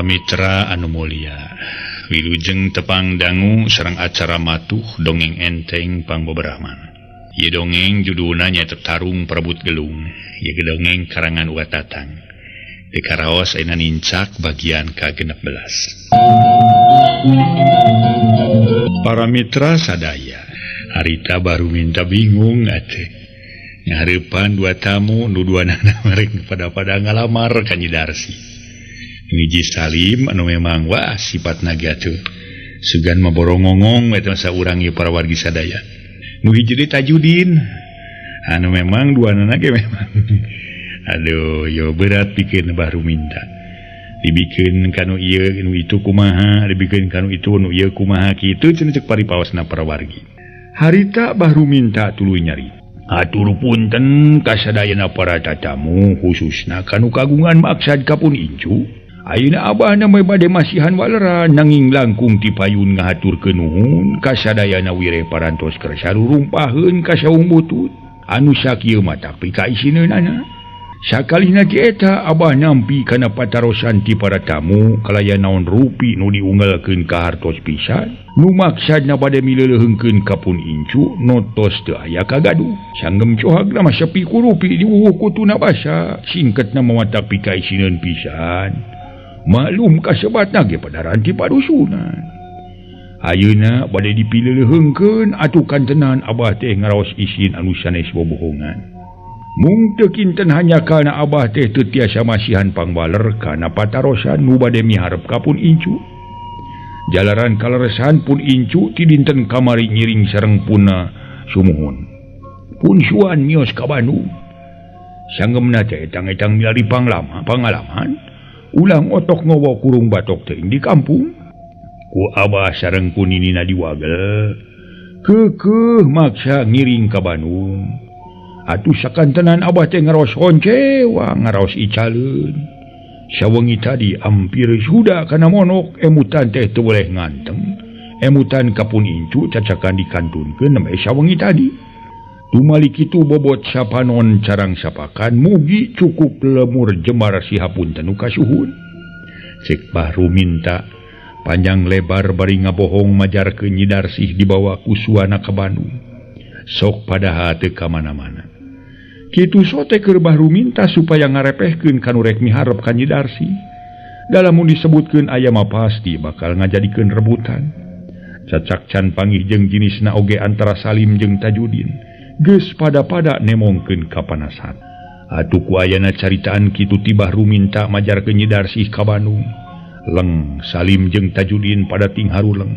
Para mitra anu mulia, wilujeng tepang dangu sareng acara matuh dongeng enteng pangbobrahman. Ieu dongeng judulna nyaeta Tarung Perebut Gelung. Ieu dongeng karangan Wa Tatang. Di karaos ayeuna nincak bagian ka-16. Para mitra sadaya, harita baru minta bingung atuh. Ngahareupan dua tamu nu duanana merek pada-pada ngalamar ka Nyi Darsi. Hiji Salim anu memang wah sifat naga tuh sugan mah borongongong eta masa urang ieu para wargi sadaya. Nu hiji deui Tajudin anu memang duanana ge memang aduh yo berat bikin baru minta. Dibikeun kanu ieu nu itu kumaha, dibikeun kanu itu nu ieu kumaha kitu cenah cek paripaosna para wargi. Harita baru minta tuluy nyari. Atur punten kasadayana para tatamu khususna kanu kagungan maksad ka pun incu. Ayeuna abah na bade masihan waleran nanging langkung ti payun ngahaturkeun nuhun kasadayana wireh parantos kersa rurumpaheun ka saung butut anu sakieu mah tapi kaisineunana. Sakalina ti eta abah nampi kana patarosan ti para tamu kalayan naon rupi nu diunggalkeun ka hartos pisan nu maksadna bade mileuleheungkeun ka pun incu notos teu aya kagaduh. Sanggem cohagna mah sepi ku rupi diwuwuh kutuna basa singketna mah tapi kaisineun pisan. Maklum kasebatna ge padaran ti padusunan. Ayeuna bade dipileuleheungkeun atuh kantenan abah teh ngaraos isin anu sanes bobohongan. Mung teu kinten hanya kana abah teh teu tiasa masihan pangwaler kana patarosan nu bade miharep ka pun incu. Jalaran kaleresan pun incu ti dinten kamari ngiring sareng puna sumuhun. Pun suan mios ka Bandung. Sanggemna teh etang-etang milari pangalaman. Ulang otok ngowo kurung batok teuing di kampung. Ku abah sareng ku ninina diwagel. Keukeuh maksa ngiring ka Bandung. Atuh sakantenan abah teh ngaraos honcewa, ngaraos icaleun. Sawengi tadi ampir suda kana monok emutan teh teu boleh nganteng. Emutan ka pun incu cacakan dikantunkeun nembe sawengi tadi. Tumali kitu bobot sapanon carang sapakan mugi cukup lemur jemar sihapunten nu kasuhun. Cek Bahru minta panjang lebar bari ngabohong majarkeun Nyi Darsih dibawa ku suana ka Bandung. Sok padahal teu ka mana-mana. Kitu sote keur Bahru minta supaya ngarepehkeun kanu rek miharep ka Nyi Darsih. Dalamun disebutkeun aya mah pasti bakal ngajadikeun rebutan. Cacak can panggih jeung jinisna oge antara Salim jeung Tajudin. Geus pada-pada nemongkeun kapanasan. Atuh ku ayana caritaan kitu ti Bahru minta majarkeun Nyi Darsih ka Bandung. Leng Salim jeung Tajudin pada ting haruleng.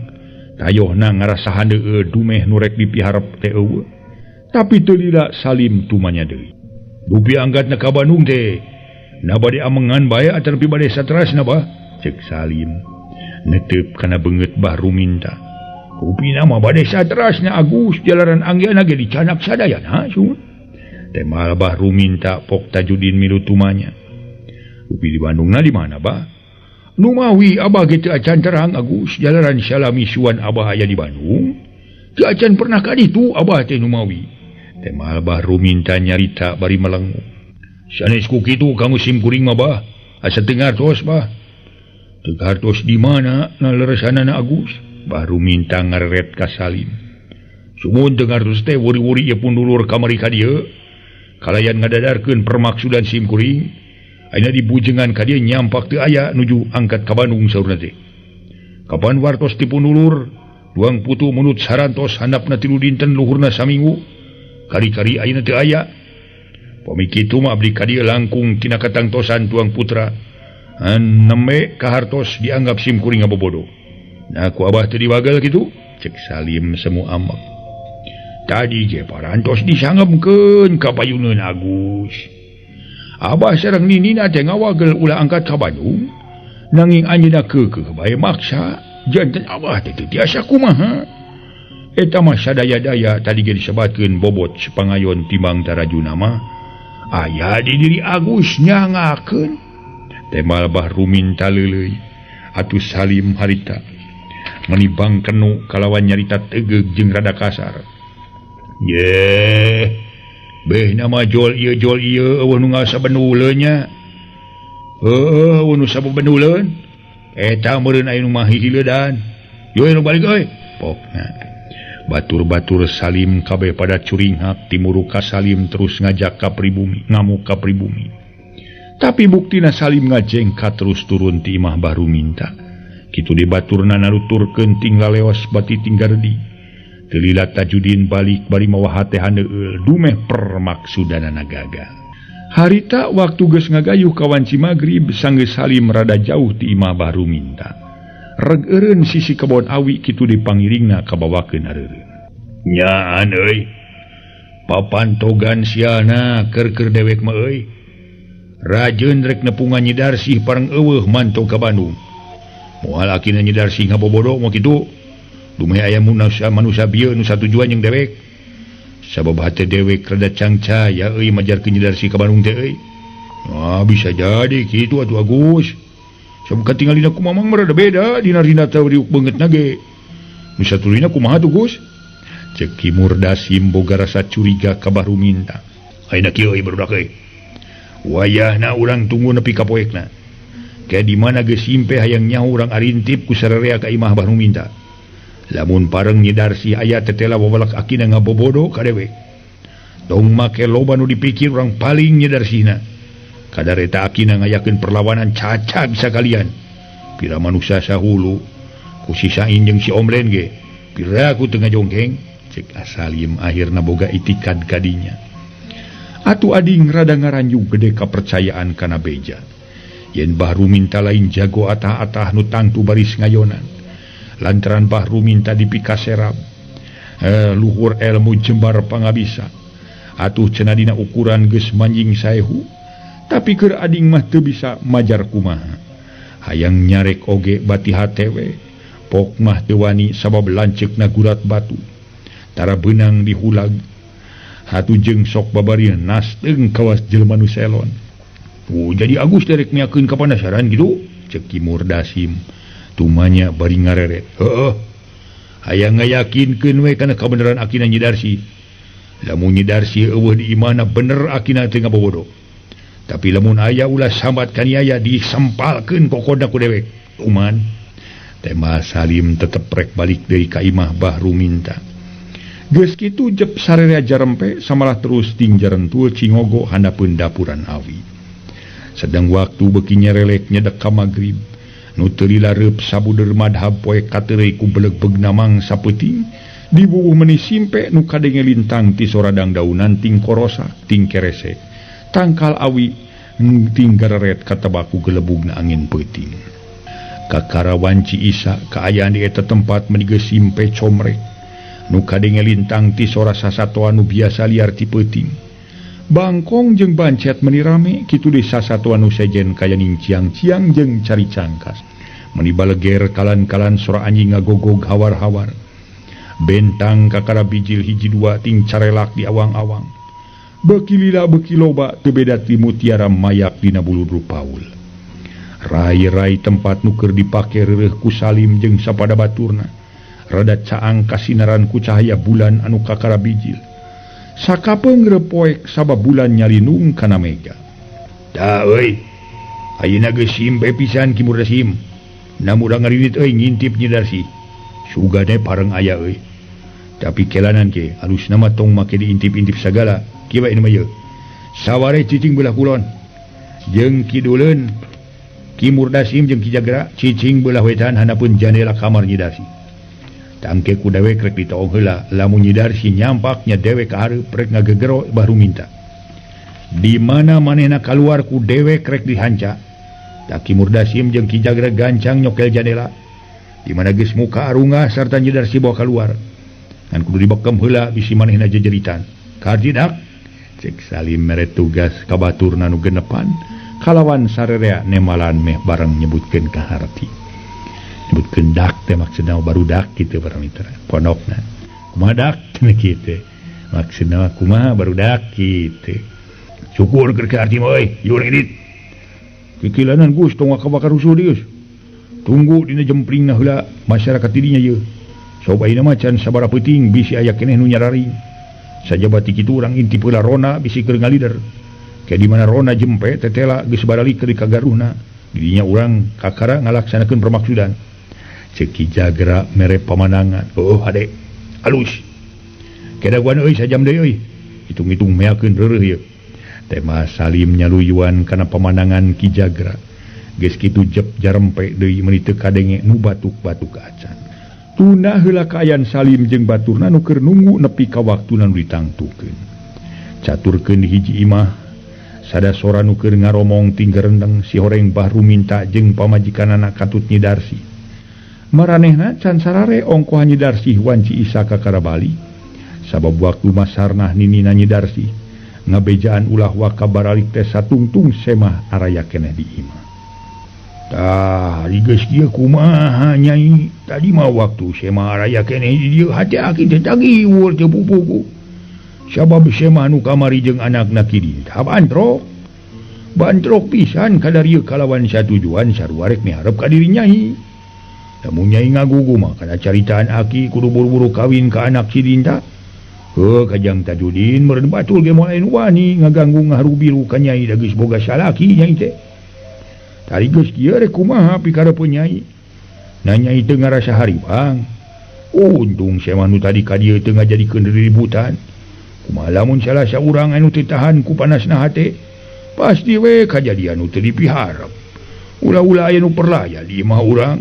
Tayohna ngarasa handeueut dumeh nu rek dipiharep teh eueuh. Tapi teu lila Salim tumanya deui. Dupi angkatna ka Bandung teh. Na bade amengan bae atawa bade saterasna bah? Cek Salim. Netep kana beungeut Bahru minta. Rupina mah bade saterasna Agus jalaran anggeuna ge dicanak sadayana sun. Temal Bahru minta pok Tajudin milu tumanya. Rupi di Bandungna di mana bah? Numawi abah ge teu acan terang Agus jalaran salami suan abah aya di Bandung. Teu acan pernah ka ditu abah teh numawi. Temal Bahru minta nyarita bari melengu. Sanes ku kitu ka musim kuring mah bah. Asa teu ngartos bah. Teu ngartos di mana na leresanana Agus? Baru minta ngareret ka Salim. Sumun teu ngartos teh wuri-wuri ieu pun dulur kamari ka dieu. Kalayan ngadadarkeun permaksudan sim kuring. Ayeuna dibujengan ka dieu nyampak teu aya nuju angkat ka Bandung saurna teh. Kapan wartos ti pun dulur? Duang putu munut sarantos handapna 3 dinten luhurna saminggu. Kari-kari ayeuna teu aya. Pami kitu mah abdi ka dieu langkung tina katangtosan tuang putra. Nembe kahartos dianggap sim kuring ngabobodo. Nah ku abah teu diwagel kitu? Cek Salim semu amek. Tadi ge parantos disangemkeun ka payuneun Agus. Abah sareng ninina teh ngawagel ulah angkat ka Bandung. Nanging anjeunna keukeuh bae maksa. Janten abah teh teu tiasa kumaha. Eta mah sadaya-daya tadi ge disebatkeun bobot sepangayon timbang tarajuna mah. Aya di diri Agus nyangakeun. Temal Bahru minta leuleui. Atuh Salim harita menibang kenu kalawan nyarita tegeug jeung rada kasar. Ye, beh nama jol ieu eueuh nu ngasabenuleun nya. Heueuh nu sabenuleun. Eta meureun aya nu mah hihileudan. Yo nu balik euy. Pokna. Batur-batur Salim kabeh pada curinghak timuru ka Salim terus ngajak ka pribumi, ngamuk ka pribumi. Tapi buktina Salim ngajengka terus turun ti imah Bahru Minta. Kitu di baturna naruturkeun tinggal leos bati tinggardi. Teu lila Tajudin balik bari mawa hate handeueul dumeh permaksudanana gagal. Harita waktu geus ngagayuh ka wanci magrib sanggeus Salim rada jauh ti imah Bahru Minta. Reg eureun sisi kebon awi kitu dipangiringna kabawakeun areureun. Nyaan euy. Papantogan siana keur-keur dewek mah euy. Rajeun rek nepungan Nyi Darsih pareng eueuh mantog ka Bandung. Moal akina Nyi Darsih ngabobodo moal kitu. Dumeh aya manusia bieu nu satujuan jeung dewek. Sabab hate dewek rada cangcaya euy majarkeun Nyi Darsih ka Bandung teh euy. Ah bisa jadi kitu atuh Agus. Sabab katingalina ku mamang mah rada beda dina rina teh riuk beungeut na ge. Nu satuluyna kumaha tuh Gus? Ceuk Ki Murdasim boga rasa curiga ka Bahru Minta. Ayeuna kieu euy barudak euy. Wayahna urang tunggu nepi ka poekna. Kayak di mana geus simpe hayang nyaho urang arintip ku sararea ka imah Bahru Minta. Lamun pareng Nyi Darsih aya tetela wabalak akina ngabobodo ka dewek. Tong make loba nu dipikir urang paling Nyi Darsihna. Kadar eta akina ngayakeun perlawanan cacag sakalian. Pira manusia sahulu ku si Sain jeung si Omlen ge. Pira ku teu ngajongkeng. Cek Asalim akhirna boga itikad kadinya. Atuh ading rada ngaranjung gede kapercayaan kana beja. Yen Bahru Minta lain jago atah-atah nu tangtu baris ngayonan. Lantaran Bahru Minta dipikaserap. Luhur ilmu jembar pangabisa. Atuh cenah dina ukuran geus manjing saehu. Tapi keur ading mah teu bisa majar kumaha. Hayang nyarek oge bati hate we. Pok mah teu wani sabab lanceukna gurat batu. Tara beunang dihulag. Hatu jeung sok babarian nasteung kawas jelema nu selon. Jadi Agus derek miakeun ka panasaran kitu? Ceuk Ki Murdasim. Tumanya bari ngareret. Heueuh. Hayang ngayakinkeun we kana kabeneran akina Nyi Darsih. Lamun Nyi Darsih eueuh di imahna bener akina teu ngabobodo. Tapi lamun aya ulah sambat kaniaya disempalkeun kokodna ku dewek. Uman. Tema Salim tetep rek balik deui ka imah Bahru Minta. Geus kitu jep sararea jarempe samalah terus ting jarentul cingogo handapeun dapuran awi. Sedang waktu beuki nyerelek nyedek ka magrib. Nu teu lila reup sabuder madhab poe kateureuy ku beleg-beugna mangsa peuting. Dibubuh meuni simpe nu kadenge lintang ti soradang daunan ting korosa ting kerese. Tangkal awi ting gareret katabaku gelebugna angin peuting. Kakara wanci Isa kaayaan di eta tempat meuni geus simpe comrek. Nu kadenge lintang ti sora sasatoan nu biasa liar ti peuting. Bangkong jeung bancet meuni rame kitu deui sasatoan nu sejen kaya ningciang-ciang jeung cari cangkas. Meuni baleger kalan-kalan sora anjing ngagogog hawar-hawar. Bentang kakara bijil hiji dua ting carelak di awang-awang. Beuki lila beuki loba teu beda ti mutiara mayak dina bulu rupaul. Rai-rai tempat nu keur dipake reureuh ku Salim jeung sapada baturna. Rada caang kasinaran ku cahaya bulan anu kakara bijil. Sakapeung repoek sabab bulan nyalinung kana mega. Da euy. Ayeuna geus simpe pisan Ki Murdasim. Namun urang ngarinit euy ngintip Nyi Darsih. Sugane pareng aya euy. Tapi kelanan ke alusna mah tong make diintip-intip sagala. Kieu bae mah ieu. Saware cicing belah kulon. Jeung kiduleun Ki Murdasim jeung Ki Jagra cicing belah wetan handapeun jandela kamar Nyi Darsih. Tangke ku dewek rek ditoong heula lamun Nyi Darsih nyampaknya dewek ka hareup rek ngagegero Bahru Minta. Di mana manehna kaluar ku dewek rek dihanca. Tak Ki Murdasim jeung Ki Jagra gancang nyokel jandela. Di mana geus muka arungah sarta Nyi Darsih bawa kaluar. Ngan kudu dibekem heula bisi manehna jejeritan. Karjidak cek Salim mere tugas ka baturna nu genepan kalawan sarerea nemalan meh bareng nyebutkeun ka harti. Nyebutkeun dak teh maksudna barudak kitu para mitra. Pondokna. Kumaha dak teh kitu. Maksudna kumaha barudak kitu. Syukur keur ka arti mah euy, ieu urang edit. Kikilanan Gus tong wakabakar rusuh deui geus. Tunggu dina jemplingna heula masyarakat didinya ieu. Sob ayeuna mah can sabaraha peuting bisi aya keneh nu nyararing. Sajaba ti kitu urang intip heula rona bisi keur ngalider. Kayak di mana rona jempe tetela geus baralik keur kagaruhna. Didinya urang kakara ngalaksanakeun permaksudan. Ceuk Ki Jagra mere pamanangan. Oh hade alus. Kedaguan euy sajam deui euy. Hitung-hitung meakeun reureuh ieu. Tema Salim nyaluyuan kana pamanangan Ki Jagra. Geus kitu jep jarempe deui meuni teu kadenge nu batuk-batuk acan. Tuna heula kaayan Salim jeung baturna nu keur nunggu nepi ka waktuna nu ditangtukeun. Caturkeun di hiji imah, sada sora nu keur ngaromong tinggerendeng si horeng Bahru minta jeung pamajikanana katut Nyi Darsih. Maranehna can sarare ongkohan Nyi Darsih wanci isa ka Karabali. Sabab waktu masarnah ninina Nyi Darsih ngabejaan ulah waka baralik teh satungtung semah araya keneh di imah. Tah, geus kieu kumaha Nyai? Tadi mah waktu semah araya keneh di dieu hate aki teh tagiwur teu pupuku. Sabab semah nu kamari jeung anakna Ki Dinta bantrok. Bantrok pisan kadarieu kalawan satujuan sarua rek miharep ka diri Nyai. Lamun Nyai ngagugu mah kana caritaan aki kudu buru-buru kawin ka anak Si Dinta. Heuh kajang Tajudin meureun batul ge moal anu wani ngaganggu ngaharubiru ka Nyai da geus boga salaki Nyai teh. Tari geus kieu rek kumaha pikareupeuh Nyai? Na Nyai teu ngarasa hariwang. Untung semah nu tadi ka dieu teu ngajadikeun riributan. Kumaha lamun salah saurang anu teu tahan ku panasna hate, pasti we kajadian nu teu dipiharep. Ulah-ulah aya nu perlaya di imah urang.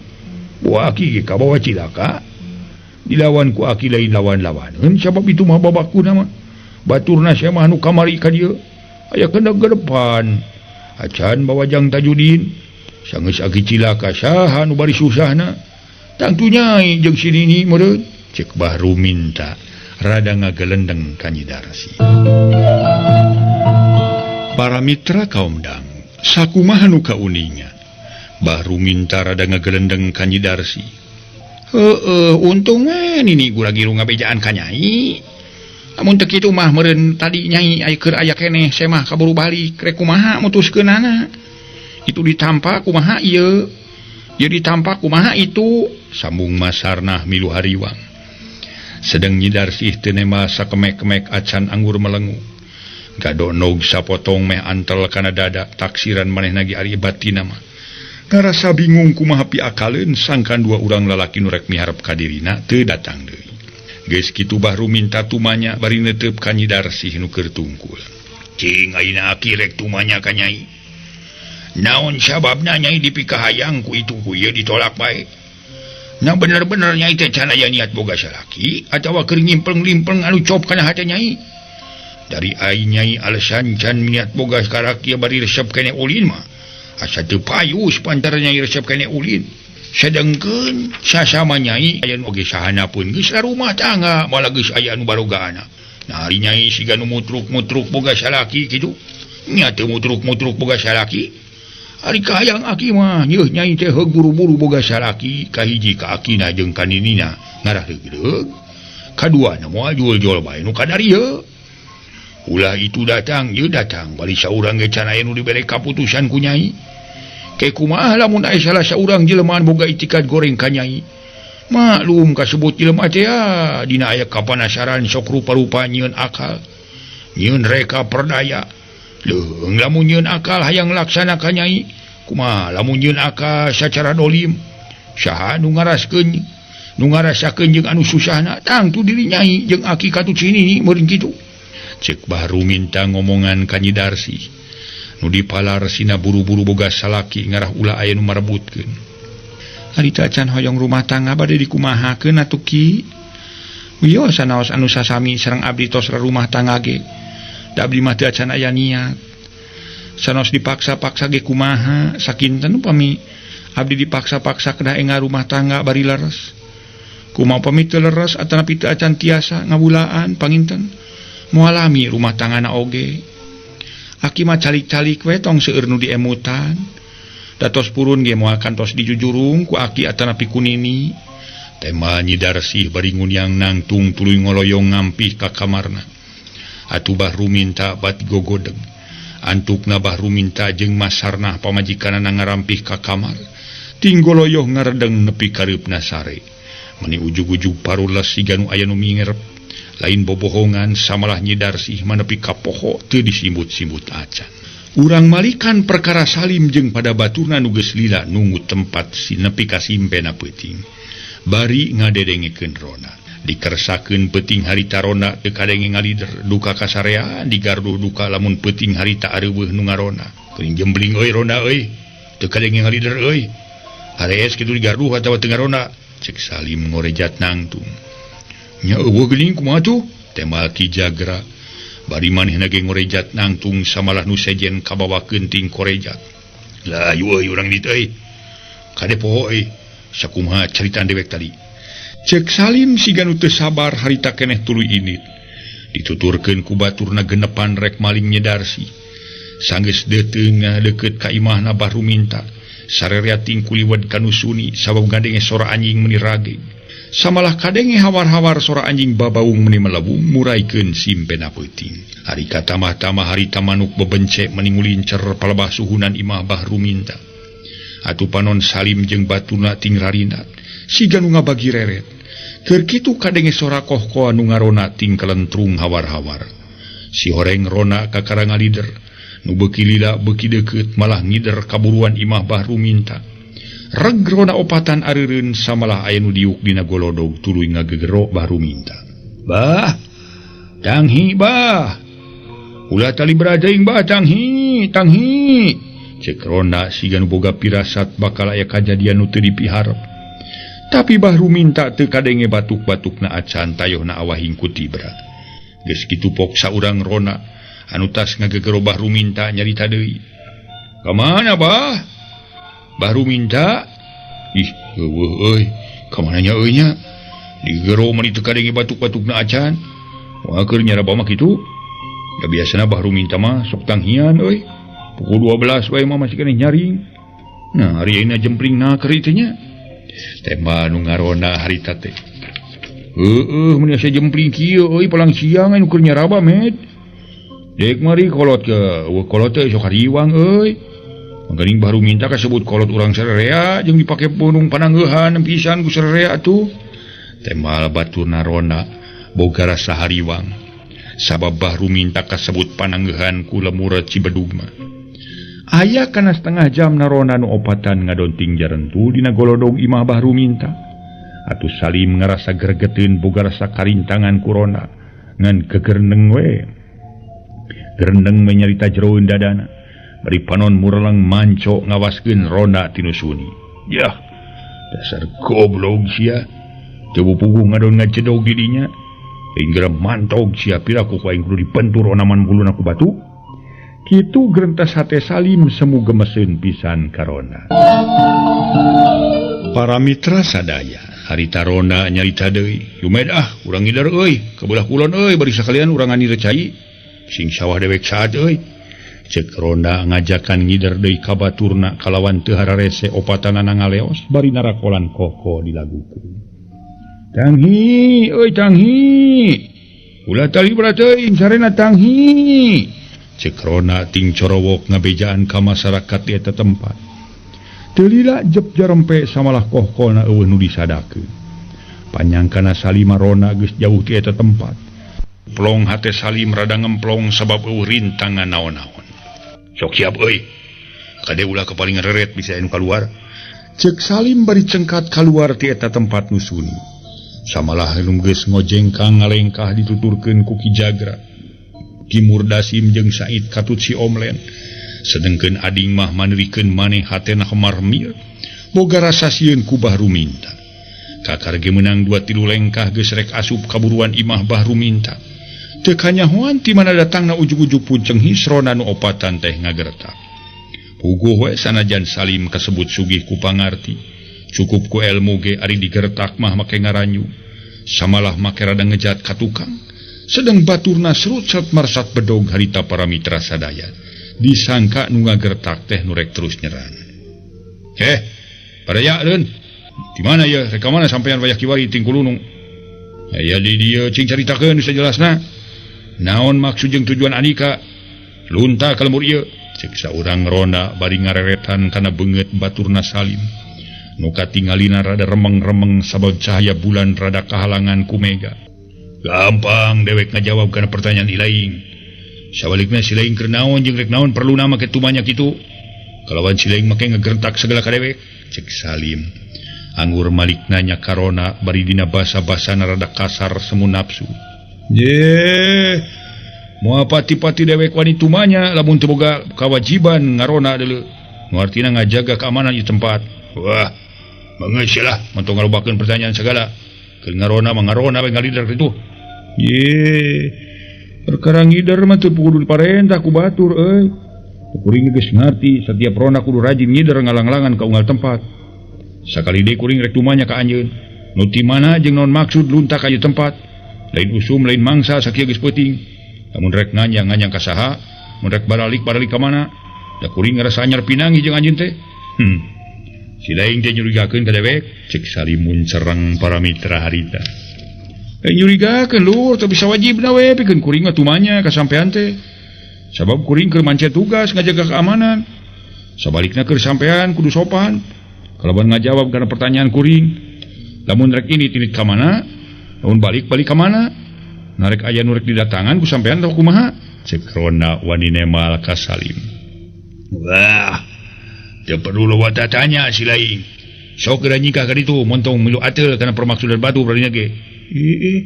Boa aki ge kabawa cilaka. Dilawan ku aki lain lawan-lawaneun sabab itu mah babakuna mah. Baturna semah nu kamari ka dieu aya kendeg ke depan. Acan bawajang Tajudin sanggeus aki cilaka saha nu bari susahna. Tangtu Nyai jeung si Nini meureun. Ceuk Bahru minta rada ngagelendeng ka Nyi Darsih. Para mitra kaum dang, sakumaha nu kauninga. Bahru minta rada ngagelendeng ka Nyi Darsih. Heueuh, untung we nini gura-giru ngabejaan ka Nyai. Lamun teu kitu mah meureun tadi Nyai aya keur aya keneh semah kaburu balik rek kumaha mutuskeunana. Itu ditampa kumaha ieu. Ieu ditampa kumaha itu, sambung Masarnah milu hariwang. Sedeng Nyi Darsih teu nema sakemek-kemek acan anggur melengu. Gadonog sapotong meh antel kana dada taksiran manehna ge ari batina mah. Ngarasa bingung kumaha piakaleun sangkan dua urang lalaki nu rek miharep ka dirina teu datang deui. Geus kitu Bahru minta tumanya bari neuteup ka Nyi Darsih nu keur tungkul. Cing ayeuna aki rek tumanya ka Nyai. Naon sababna Nyai dipikahayang ku itu ku ieu ditolak bae. Nah bener-bener Nyai teh can aya niat boga salaki atawa keur nyimpleng-limpleng anu cop kana hate Nyai. Dari ai Nyai alasan can niat boga salaki bari resep keneh ulin mah. Asa teu payus pantar Nyai resep keneh ulin. Sedengkeun sasama Nyai aya nu oge sahana pun geus rumah tangga malah geus aya nu baroga anak. Nah ari Nyai siga nu mutruk-mutruk boga salaki kitu. Nya teu mutruk-mutruk boga salaki. Ari kahayang aki mah nyeuh Nyai teh heug buru-buru boga salaki kahiji ka akina jeung ka ninina ngarah reugreug. Kaduana moal jual-jual bae nu kadarieu. Ulah itu datang, ieu datang bari saurang ge can aya nu dibere kaputusan ku Nyai. Ke kumaha lamun aya salah saurang jelema boga itikad goreng ka Nyai. Maklum kasebut jelema teh dina aya kapanasaran sok rupa-rupa nyieun akal. Nyieun reka perdaya. Leuh lamun nyieun akal hayang laksana ka Nyai. Kumaha lamun nyieun akal sacara dolim. Saha nu ngaraskeun nu ngarasakeun jeung anu susahna tangtu diri Nyai jeung aki katut si Nini meureun kitu. Ceuk Bahru minta ngomongan ka Nyi Darsih. Nu dipalar sina buru-buru boga salaki ngarah ulah aya nu marebutkeun. Ari teh acan hoyong rumah tangga bade dikumahakeun atuh Ki. Wios sanaos anu sasami sareng abdi tos rumah tangga ge. Da abdi mah teu acan aya niat. Sanaos dipaksa-paksa ge kumaha sakinten upami abdi dipaksa-paksa kedah enga rumah tangga bari leres. Kumaha upami teu leres atanapi teu acan tiasa ngabulaan panginten. Mualami rumah tanggana oge. Aki mah calik-calik we tong seueur nu diemutan. Datos purun ge moal kantos dijujurung ku aki atanapi ku nini. Tema Nyi Darsih bari nguniang nangtung tuluy ngoloyong ngampih ka kamarna. Atuh Bahru minta bat gogodeg. Antukna Bahru minta jeung Masarnah pamajikanana ngarampih ka kamar. Tinggoloyoh ngaredeng nepi kareupna sare. Meni ujug-ujug parules siga nu aya nu mingerep. Lain bobohongan samalah Nyi Darsih manepi ka poho teu disimbut-simbut acan. Urang malikan perkara Salim jeung pada baturna nu geus lila nunggu tempat si nepi ka simpena peuting. Bari ngadedengekeun rona. Dikersakeun peuting harita rona teu kadenge ngalider duka kasarean digarduh duka lamun peuting harita areuweuh nu ngarona. Geuning jembling euy rona euy. Teu kadenge ngalider euy. Harees kitu digarduh atawa teu ngarona. Cek Salim ngorejat nangtung. Nya euweuh geuning kumaha tuh? Temal Ki Jagra. Bari manehna ge ngorejat nangtung samalah nu sejen kabawakeun ting korejat. Lah ayu euy urang ditu euy. Kade poho euy. Sakumaha caritaan dewek tadi. Cek Salim siga nu teu sabar harita keneh tuluy init. Dituturkeun ku baturna genepan rek maling nyedarsi. Sanggeus deteung deukeut ka imahna Bahru minta. Sarerea ting kuliwed ka nu suni sabab ngadenge sora anjing meuni rageg. Samalah kadenge hawar-hawar sora anjing babaung meuni melebung muraikeun simpena peuting. Hari katamah-tamah harita manuk bebence meni ngulincer palebah suhunan imah Bahru minta. Atuh panon Salim jeung batuna ting rarinat. Siga nu ngabagi reret. Keur kitu kadenge sora kohkoa nu ngarona ting kelentrung hawar-hawar. Si horeng rona kakara ngalider. Nu beuki lila beuki deukeut malah ngider kaburuan imah Bahru minta. Reg rona opatan areureun samalah aya nu diuk dina golodog tuluy ngagegero Bahru minta. Bah, tanghi bah. Ulah tali beradeing bah tanghi, tanghi. Cek rona siga nu boga pirasat bakal aya kajadian nu teu dipiharep. Tapi Bahru minta teu kadenge batuk-batukna acan tayohna awahing ku tibra. Geus kitu pok saurang rona anu tas ngagegero Bahru minta nyarita deui. Ka mana bah? Bahru minta, ih eueuh euy, ka mana nya euy nya? Digero mah teu kadenge batuk-batukna acan. Wah keur nyaraba mah kitu. Da biasana Bahru minta mah sok tanghian euy. Pukul 12 wae mah masih keneh nyaring. Nah, ari ayeuna jempling na keur teh nya. Tema nu ngarona harita teh. Heueuh mun asa jempling kieu euy palang siang anu keur nyaraba med. Dek mari kolot ke, eueuh kolot teh sok hariwang euy. Mangganing Bahru minta kasebut kolot urang sarerea jeung dipake punung pananggeuhan pisan ku sarerea atuh. Temal baturna rona boga rasa hariwang. Sabab Bahru minta kasebut pananggeuhan ku lemur Cibedug mah. Aya kana setengah jam narona nu opatan ngadonting jarentul dina golodog imah Bahru minta. Atuh Salim ngarasa gregeteun boga rasa karintangan ku rona ngan gegerneng we. Gerendeng menyarita jeroeun dadana. Bari panon mureleng manco ngawaskeun rona tinu suni. Yah, dasar goblok sia. Teu puguh ngadon ngacedog di dinya. Inggra mantog sia piraku ku aing kudu dipentur onaman buluna ku batu. Kitu gerentas hate Salim semu gemeseun pisan karona. Para mitra sadaya, harita rona nyarita deui. Lumed ah, urang ngider euy, ka belah kulon euy bari sakalian urang nganir cai. Sing sawah dewek saat euy. Cek ronda ngajakan ngider deui ka baturna kalawan teu hararese opatanana ngaleos bari narakolan koko dilagukeun. Tanghi euy tanghi. Ulah tali teuing sarena tanghi. Cek rona ting corowok ngabejaan ka masyarakat di eta tempat. Teu lila jep jarempe samalah kohkona eueuh nu disadakeun. Panyangkana Salima rona geus jauh ti eta tempat. Plong hate Salim rada ngemplong sabab eueuh rintangan naon-naon. Sok siap euy. Kade ulah kepaling reret bisa anu kaluar. Cek Salim bari cengkat kaluar ti eta tempat nu sunyi. Samalah nu geus ngojengkang ngalengkah dituturkeun ku Ki Jagra. Ki Murdasim jeung Said katut si Omlen. Sedengkeun ading mah manerikeun maneh hatena kemarmir. Boga rasa sieun ku Bahru minta. Kakar ge meunang 2-3 lengkah geus rek asup kaburuan imah Bahru minta. Teu kanyahoan ti mana datangna ujug-ujug punceng hisrona nu opatan teh ngagertak. Puguh we sanajan Salim kasebut sugih ku pangarti. Cukup ku elmu ge ari digertak mah make ngaranyu. Samalah make rada ngejat ka tukang. Sedang baturna serut-serut marsat bedog harita para mitra sadaya. Disangka nu ngagertak teh nu rek terus nyerang. Baraya deun. Di mana ya? Rek ka mana sampean wayah kiwari ting kulunung? Aya di dieu cing caritakeun sajelasna. Naon maksud jeung tujuan Andika? Lunta ka lembur ieu. Cek saurang ronda bari ngareretan kana beungeut baturna Salim. Nu katingalina rada remeng-remeng sabab cahaya bulan rada kahalangan ku mega. Gampang dewek ngajawab kana pertanyaan ilaing. Sabalikna si laing keur naon jeung rek naon perluna make tumanya kitu. Kalawan si laing make ngegertak segala ka dewek. Cek Salim. Anggur Malik nanya ka Rona bari dina basa-basana rada kasar semu nafsu. Ye, moal pati-pati dewek wani tumanya lamun teu boga kawajiban ngarona deuleu. Nu artina ngajaga keamanan di tempat. Wah, manggeus lah montong ngalobakeun pertanyaan segala. Keur ngarona mah ngarona we ngalider kitu. Ye, perkara ngider mah teu kudu diparentah ku batur euy. Kuring geus ngarti setiap rona kudu rajin ngider ngalanglangan ka unggal tempat. Sakali deui kuring rek tumanya ka anjeun. Nu ti mana jeung naon maksud lunta ka ieu tempat? Lain usum lain mangsa sakieu geus peuting. Lamun rek nganyang-nganyang ka saha, mun rek baralik-baralik ka mana? Da kuring ngarasa anyar pinangi jeung anjeun teh. Si laing teh nyurigakeun ka dewek, cek Salimun cereng para mitra harita. Nyurigakeun lur teu bisa wajibna we pikeun kuring mah tumanya ka sampean teh. Sabab kuring keur mancet tugas ngajaga keamanan. Sabalikna keur sampean kudu sopan. Kalaban ngajawab kana pertanyaan kuring. Lamun rek ini tinit ka mana? Lamun balik-balik ka mana? Narek aya nu rek didatangan ku sampean teh kumaha? Cek Rona wani nemal ka Salim. Wah, teu perlu loba tatanya si laing. Sok geura nyikah ka ditu montong milu ateul kana permaksudan batu berarti ge. Ih.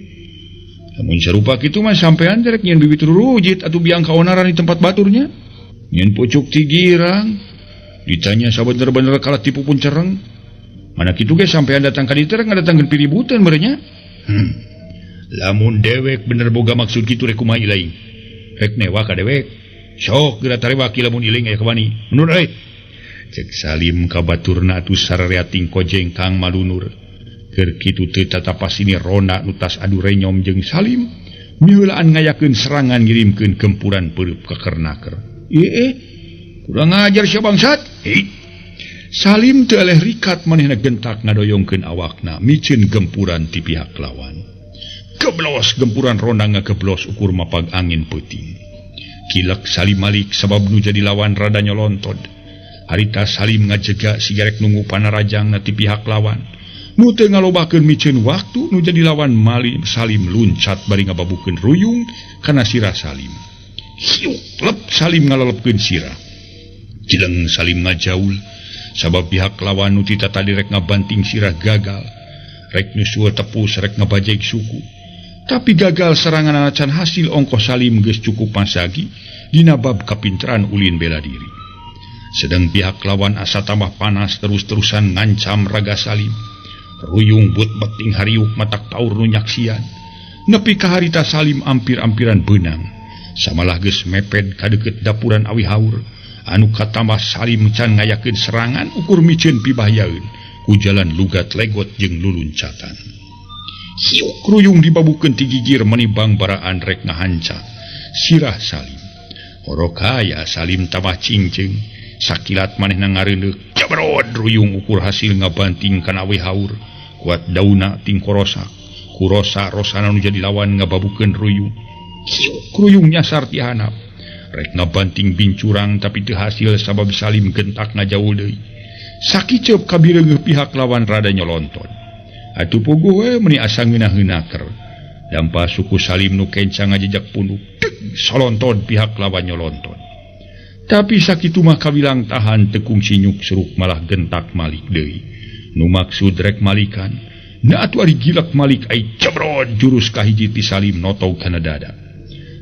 Lamun sarupa kitu mah sampean teh rek nyieun bibit rurujit atuh biang kaonaran di tempat baturnya. Nyieun pucuk ti girang. Ditanya sabener-bener kalah tipu pun cereng. Mana kitu ge sampean datang ka ditu rek ngadatangkeun piributan meureun nya. Lamun dewek bener boga maksud kitu rek kumaha ilaing. Rek newa ka dewek. Sok geura tarewaki lamun iling aya kawani. Menur euy. Cek Salim ka baturna atuh sarareating kojeng kang malunur. Keur kitu teu tatapas ini Rona nu tas adu renyom jeung Salim miheulaan ngayakeun serangan ngirimkeun gempuran peureub ka kernaker. Kurang ajar sia bangsat. Salim teu eleh rikat manehna gentak ngadoyongkeun awakna miceun gempuran ti pihak lawan. Geblos gempuran Rona ngageblos ukur mapag angin peuting. Kilek Salim Malik sabab nu jadi lawan rada nyolontod. Harita Salim ngajega sigarek nunggu panarajangna ti pihak lawan. Nu teu ngalobakeun miceun waktu nu jadi lawan Malik Salim luncat bari ngababukeun ruyung kana sirah Salim. Hiuk lep Salim ngalolepkeun sirah. Cileng Salim ngajaul sabab pihak lawan nu tita tadi rek ngabanting sirah gagal. Rek nyusul tepus rek ngabajeg suku. Tapi gagal serangan can hasil ongkoh Salim geus cukup masagi dina bab kapinteran ulin bela diri. Sedang pihak lawan asa tambah panas terus-terusan ngancam raga Salim. Ruyung but beting hariuk matak paur nu nyaksian. Nepi ka harita Salim ampir-ampiran beunang. Samalah geus mepet ka deukeut dapuran awi haur. Anu katambah Salim can ngayakeun serangan ukur miceun pibahayaeun ku jalan lugat legot jeung luluncatan. Hiuk ruyung dibabukeun ti gigir menibang baraan rek ngahanca sirah Salim. Horokaya Salim tambah cingceung. Sakilat manehna ngareundeuk jabrod ruyung ukur hasil ngabanting kana awi haur. Kuat dauna ting korosa. Kurosa rosana nu jadi lawan ngababukeun ruyung. Hiuk ruyung nyasar ti handap. Rek ngabanting bincurang tapi teu hasil sabab Salim gentak ngajaul deui. Sakiceup kabireungeuh pihak lawan rada nyolonton. Atuh puguh we meuni asa ngeunah-ngeunaker. Dampa suku Salim nu kenca ngajejak punduk, tek solonton pihak lawan nyolonton. Tapi sakitu mah kawilang tahan teu kungsi nyuk seruk malah gentak Malik deui. Nu maksud rek malikan, na atuh ari gilak Malik ai jebrod jurus kahiji ti Salim notog kana dada.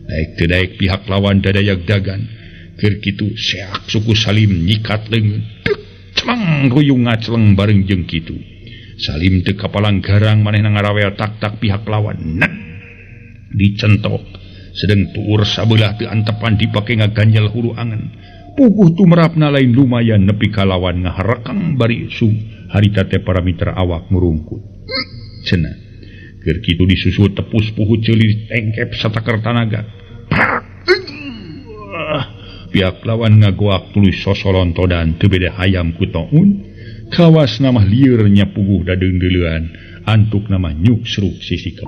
Daek teu daek pihak lawan dadayag dagan. Keur kitu seak suku Salim nyikat leungeun. Tek cemang ruyung ngacleng bareng jeung kitu. Salim teu kapalang garang manehna ngarawel tak-tak pihak lawan. Nek dicentok. Sedeng tuur sabelah teu antepan dipake ngaganjel hulu angen. Puguh tumerapna lain lumayan nepi ka lawan ngaharekang bari sung harita teh para mitra awak ngurungkut. Cenah. Keur kitu disusul tepus puhu ceuli tengkep sataker tanaga. Pihak lawan ngagoak tuluy sosolontodan teu beda hayam ku toun. Kawas namah lieur nya puguh dadeung-deuleuan antuk nama nyuk seruk sisi ke.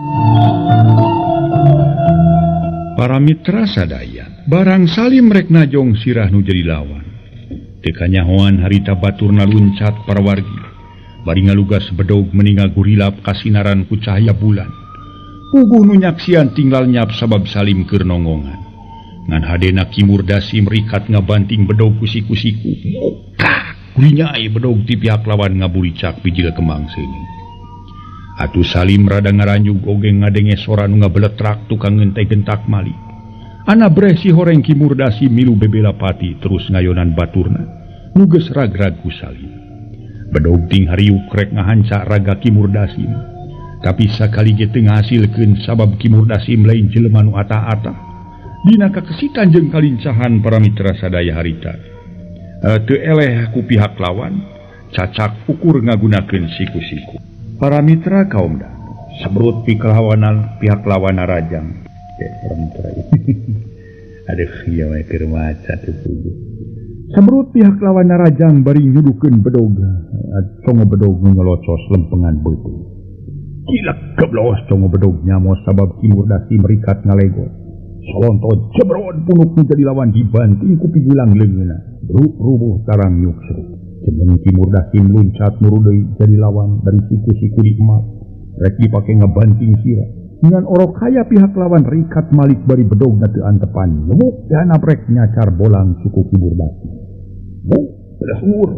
Para mitra sadaya, barang Salim rek najong sirah nu jadi lawan. Teu kanyahoan harita baturna luncat para wargi. Bari ngalugas bedog meningal gurilap kasinaran ku cahaya bulan. Puguh nu nyaksian tinggal nyap sabab Salim keur nongongan. Ngan hadena Ki Murdasim rikat ngabanting bedog ku siku-siku. Mukak gulinyai bedog ti pihak lawan ngaburicak bijil kembang seuneu. Atuh Salim rada ngaranjug oge ngadenge sora nu ngabeletrak tukang ngente gentak Malik. Ana breh si horeng Ki Murdasim milu bebela pati terus ngayonan baturna. Nu geus ragrag ku Salim. Bedog ting hariuk rek ngahanca raga Ki Murdasim. Tapi sakali ge teu ngahasilkeun sabab Ki Murdasim lain jelema nu atah-atah. Dina kakesitan jeung kalincahan para mitra sadaya harita. Teu eleh ku pihak lawan, cacak ukur ngagunakeun siku-siku. Para mitra kaum da, sebrut piklawanan pihak lawan rajang. Para mitra. Aduh, ieu mah keur maca teu puguh. Sebrut pihak lawan rajang bari nyudukeun bedog, congo bedog nyolocos lempengan beuteung. Kilek geblos congo bedog nyamos sabab Ki Murdasim rikat ngalego. Salonto jebrod punuk nu jadi lawan dibanting ku pigulang leungeunna. Rubuh tarang nyuksruk. Jeneng Ki Murdasim luncat muru deui jadi lawan dari siku-siku di emak. Rek dipake ngabanting sirah. Ngan orok kaya pihak lawan rikat Malik bari bedogna teu antepan. Nyemuk dihanap rek nyacar bolang suku Ki Murdasim. Muk bedahur.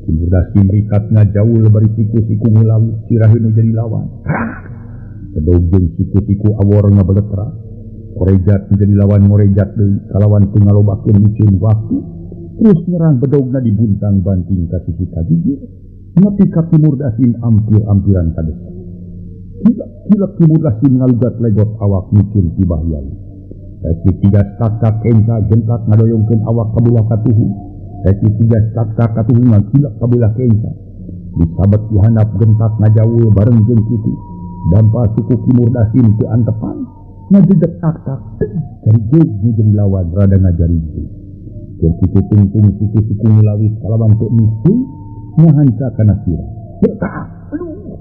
Ki Murdasim rikat ngajaul bari siku-siku ngulawi siraheun nu jadi lawan. Bedog jeung siku-siku awor ngabeletra. Korejat menjadi lawan ngorejat deui kalawan teu ngalobakeun micin waktu. Terus nyerang bedogna dibuntang banting ka sisi kagigir. Nepi ka Ki Murdasim ampir-ampiran kadesa. Kilek Ki Murdasim ngalugat legot awak micin ti bahyai. Rek tiga tak-tak kenca gentak ngadoyongkeun awak kabelah katuhu. Rek tiga tak-tak katuhu ngakilek kabelah kenca. Disabet dihandap gentak ngajaul bareng jeung kitu. Dampa suku Ki Murdasim teu antepan. Ngajejek tak-tak dari jeug jeung lawan rada ngajari jeug. Jeung kitu tungtung siku-siku ngulawis kalawan teu mesti ngahanca kana sirah. Bentak. Aduh.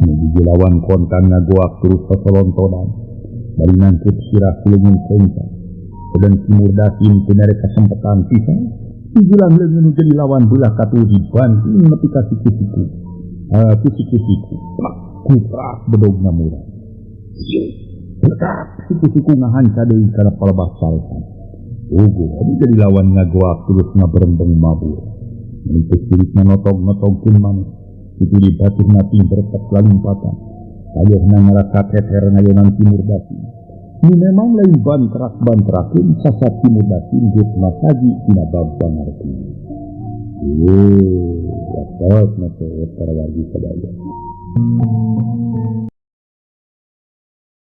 Nu lawan kontan ngagoak terus sasolontonan. Bari nangkut sirah kulungun kenca. Sedang Ki Murdasim teu mere kasempetan pisan. Pijulang leungeun nu jadi lawan belah katuh dibanting nepi ka siku-siku. Siku-siku. Plak kuprak bedogna murah. Lekat siku-siku ngahanca deui kana palebah sarekan. Ugo anu jadi lawan ngagoak terus ngaberembeng mabur. Mun teu siritna notog-notogkeun maneh. Kitu dibaturna ting bertek lalumpatan. Kayohna ngarakat heter ngayonan Ki Murdasim. Nu memang lain bantrak-bantrakeun sasat Ki Murdasim geus masaji dina bab pangarti. Watos na para wargi sadaya.